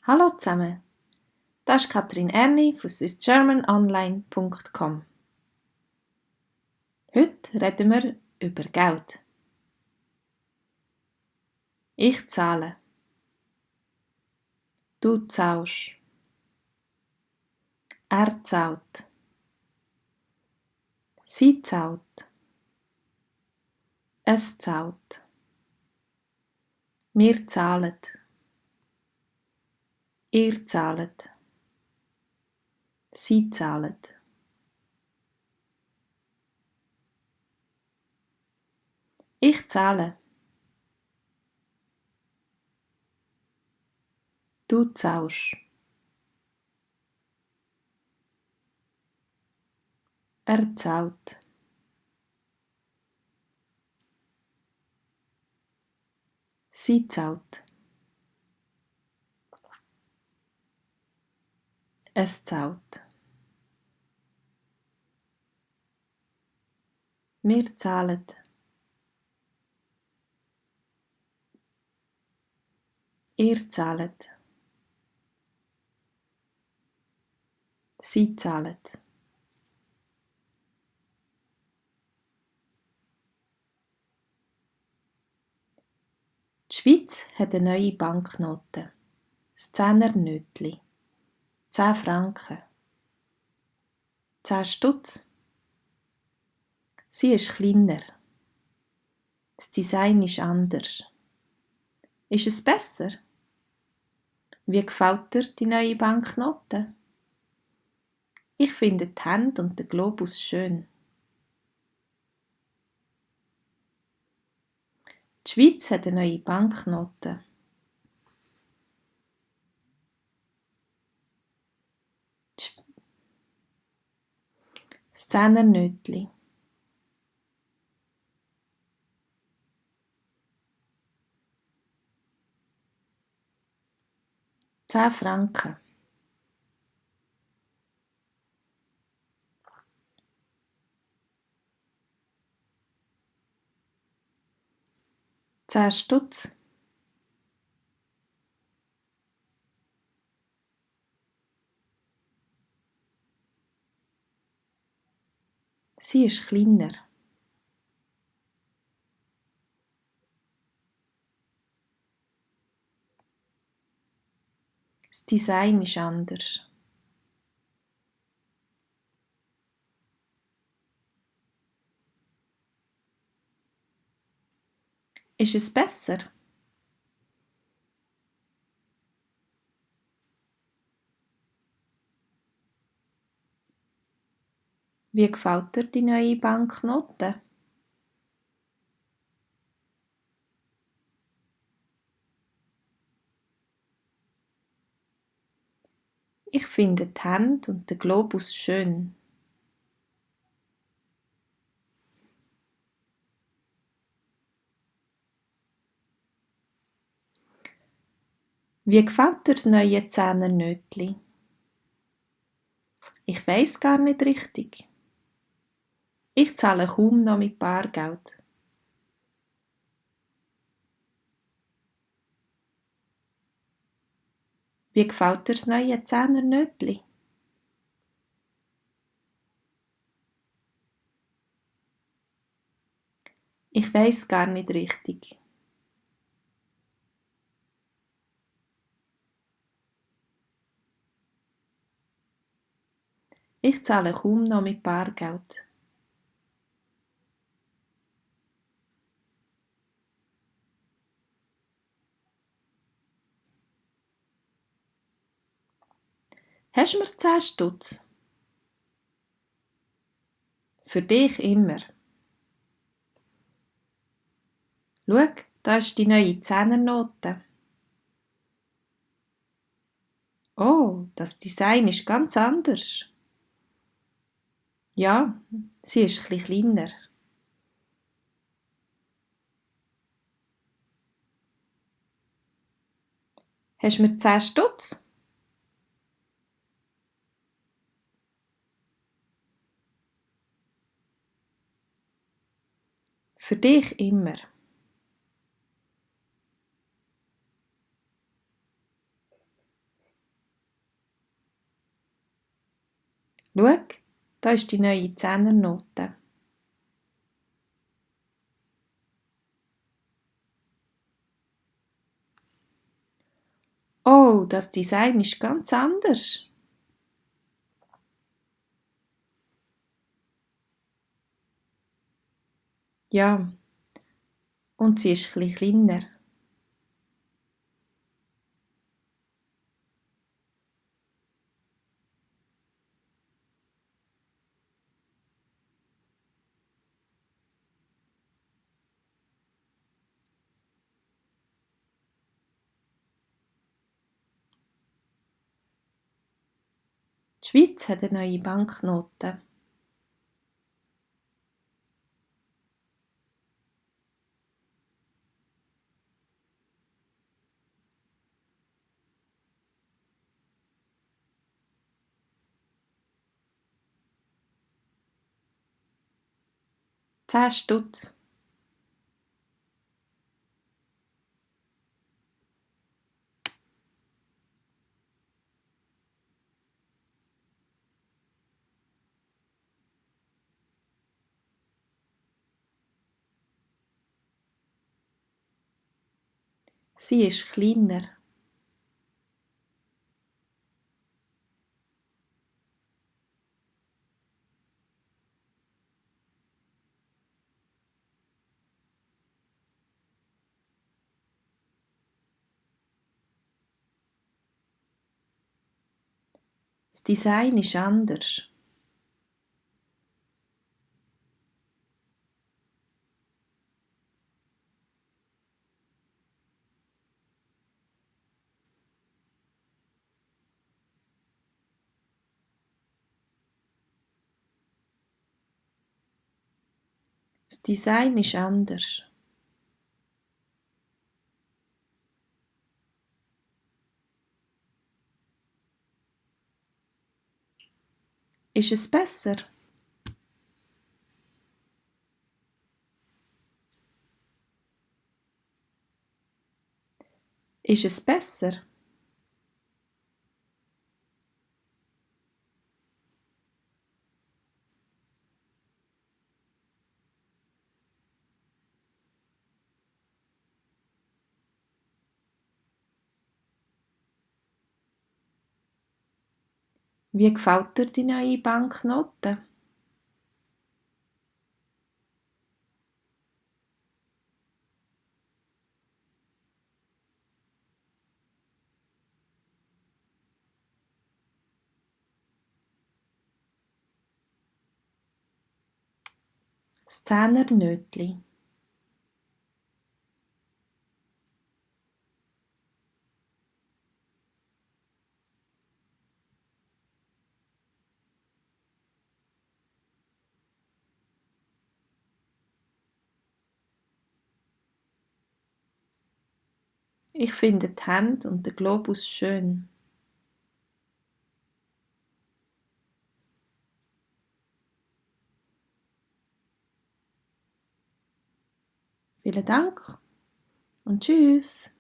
Hallo zusammen, das ist Katrin Erni von swissgermanonline.com. Heute reden wir über Geld. Ich zahle. Du zahlst. Er zahlt. Sie zahlt. Es zahlt. Wir zahlen. Ihr zahlt. Sie zahlt. Ich zahle. Du zahlst. Er zahlt. Sie zahlt. Es zahlt. Wir zahlen. Ihr zahlt. Sie zahlt. Die Schweiz hat eine neue Banknote. Das 10er-Nötli. 10 Franken. 10 Stutz. Sie ist kleiner. Das Design ist anders. Ist es besser? Wie gefällt dir die neue Banknote? Ich finde die Hände und den Globus schön. Die Schweiz hat eine neue Banknote. Das 10er-Nötli. 10 Franken. 10 Stutz. Sie ist kleiner. Das Design ist anders. Ist es besser? Wie gefällt dir die neue Banknote? Ich finde die Hände und den Globus schön. Wie gefällt dir das neue 10er-Nötli? Ich weiss gar nicht richtig. Ich zahle kaum noch mit Bargeld. Wie gefällt dir das neue 10er-Nötli? Ich weiss gar nicht richtig. Ich zahle kaum noch mit Bargeld. Hast du mir 10 Stutz? Für dich immer. Schau, da ist die neue 10er-Note. Oh, das Design ist ganz anders. Ja, sie ist etwas kleiner. Hast du mir 10 Stutz? Für dich immer. Schau, da ist die neue Zehnernote. Oh, das Design ist ganz anders. Ja, und sie ist etwas kleiner. Die Schweiz hat eine neue Banknote. $10. Sie ist kleiner. Das Design ist anders. Das Design ist anders. Ist es besser? Ist es besser? Wie gefällt dir die neue Banknote? Das Zehnernötli. Ich finde die Hände und den Globus schön. Vielen Dank und tschüss.